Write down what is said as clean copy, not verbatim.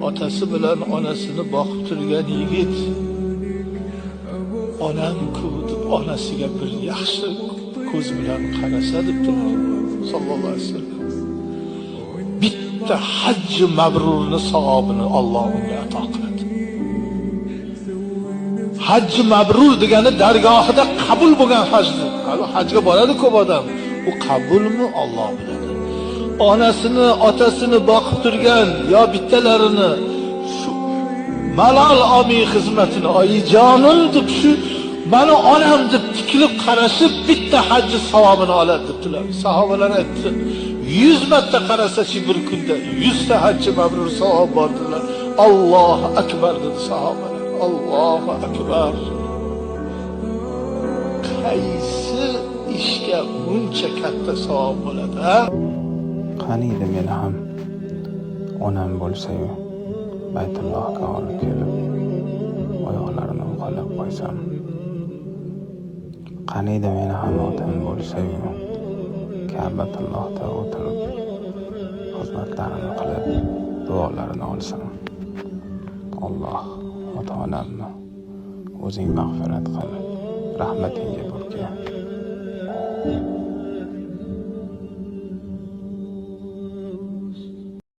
Otasi bilan onasini boqib turgan yigit onam-ku deb onasiga bir yaxshi ko'z bilan qarasa debdilar sallallohu alayhi vasallam. Bitta hajji mabrurni savobini Alloh unga ato qiladi. Hajji mabrur degani dargohida qabul bo'lgan hajni. Hali hajga boradi ko'p odam. U qabulmi Alloh biladi. Onasini, otasini boqib turgan yo bittalarini shu malol olmay xizmatini, oyijonim deb shu mani onam deb tikilib qarashib bitta hajji savobini oladi debdilar. Sahobalar aytdi, 100 marta qarasachi bir kunda 100 ta hajji mabrur savob bor dedilar. Allohu akbar dedi sahobalar. Allohu akbar. Qaysi ishga buncha katta savob bo'ladi, ha? Qaniydi meni ham onam bo'lsa-yu, Baytullohga olib kelib, oyoqlarini uqalab qo'ysam. Qaniydi meni ham otam bo'lsa-yu, Ka'batullohda o'tirib, xizmatlarini qilib, duolarini olsam. Alloh, ota-onamni o'zing mag'firat qil, rahmatingga.